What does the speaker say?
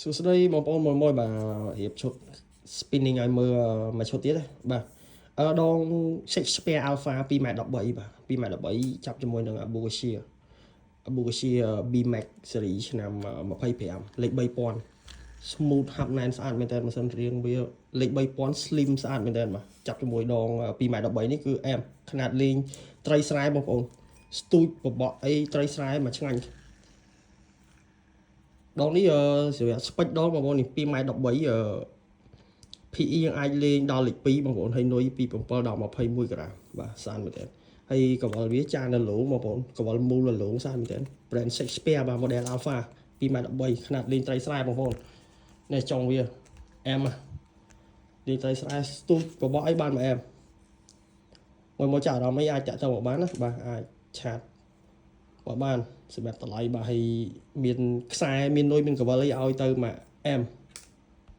សួស្តីបងប្អូនមួយមួយបាទរៀបឈុត spinning ឲ្យមើលមួយឈុតទៀតណាបាទអឺដង Shakespeare Alpha 2.13បាទ2.13ចាប់ជាមួយនឹង Bugatti B-Max series ឆ្នាំ25លេខ3000 smooth ហាប់ណែនស្អាតមែនតើម៉ាស៊ីនរៀងវាលេខ3000 slim ស្អាតមែនតើបាទចាប់ជាមួយដង2.13នេះគឺអែមຂະຫນាតលេងត្រីស្រែបងប្អូនស្ទូចបបក់អីត្រីស្រែមកឆ្ងាញ់ ដងនេះអឺសម្រាប់ spec ដងបងប្អូននេះ2ម៉ែត្រ13អឺ PE យើងអាចលេងដល់លេខ2បងប្អូនហើយនុយពី7ដល់21ក្រាមបាទស្អាតមែនទែនហើយកវលវាចាននៅលងបងប្អូនកវលមូលនៅលងស្អាតមែនទែន brand Shakespeare បាទ model Alpha 2ម៉ែត្រ13ខ្នាតលេងត្រីស្រែបងប្អូននេះចុងវាអែមលេងត្រីស្រែស្ទូចបបកអីបានមកអែមមួយមកចាអារម្មណ៍អីអាចតាក់ទងមកបានណាបាទអាច chat បើបានសម្រាប់តម្លៃបាទហើយមានខ្សែមាននុយមានកវលអីឲ្យទៅមកអែម